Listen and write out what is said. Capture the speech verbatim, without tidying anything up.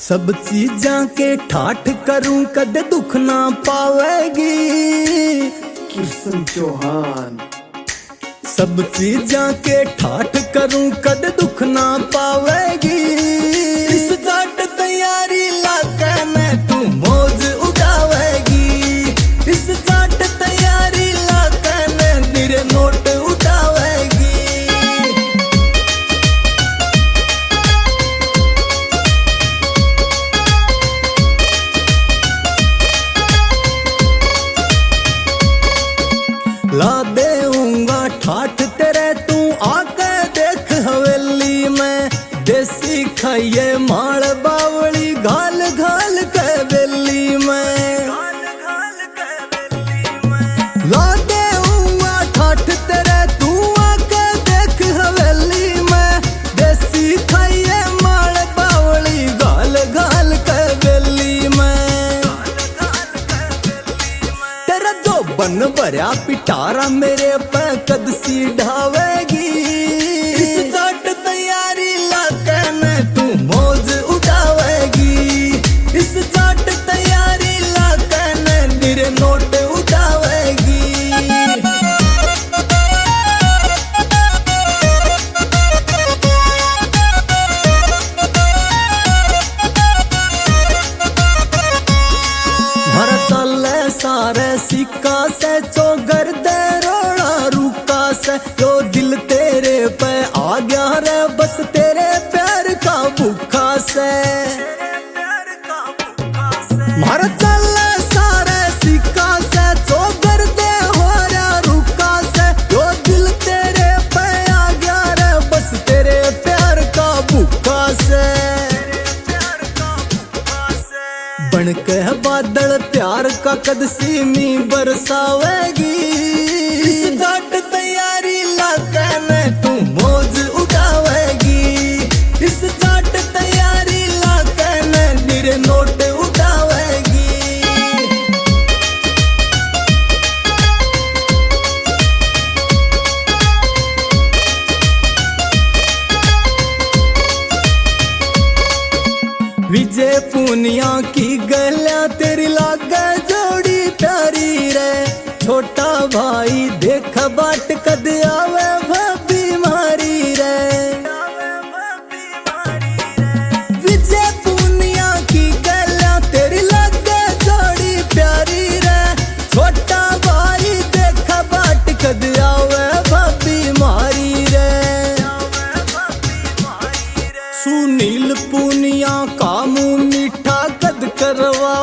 सब चीजां के ठाठ करूं, कद दुख ना पावेगी। कृष्ण चौहान। सब चीजां के ठाठ करूं, कद दुख ना पावेगी। इस जाट तैयारी लाके ने तू मौज उड़ावेगी। इस जाट तैयारी लाके ने निरे नोट उड़ावेगी। ला देऊंगा ठाठ तेरे, तू आके देख हवेली में। देसी खाइए माल बावली, घाल घाल के बेली में। ला देऊंगा ठाठ तेरे, तू आके देख हवेली में। देसी खाइए माल बावली, घाल घाल के बेली में। तेरा जो बन भरया पिटारा, मेरे पे कद सी ढावेगी। इस जाट तैयारी लाके ने तू मौज उड़ावेगी। इस जाट तैयारी लाके ने निरे नोट उड़ावेगी। म्हारा चाले सारे सिक्का से, चौगर दे रोड़ा रुका से। यो दिल तेरे पे आ गया रे, बस तेरे प्यार का भूखा से। म्हारा चाले सारे सिक्का से, चौगर दे होड़ा रुका से। यो दिल तेरे पे आ गया रे, बस तेरे प्यार का भूखा से। बन के बादल प्यार का कद सी मी बरसावेगी। इस जाट तैयारी लाके ने तू मौज उड़ावेगी। इस जाट तैयारी लाके ने निरे नोट उड़ावेगी। विजय पूनिया की गल्या तेरी लागे जोड़ी प्यारी रे। छोटा भाई देख बाट कद आवे भाभी मारी रे। विजय पूनिया की गल्या तेरी लागे जोड़ी प्यारी रे। छोटा भाई देख बाट कद आवे भाभी मारी रे। सुनील पूनिया का मुंह मीठा कद करवा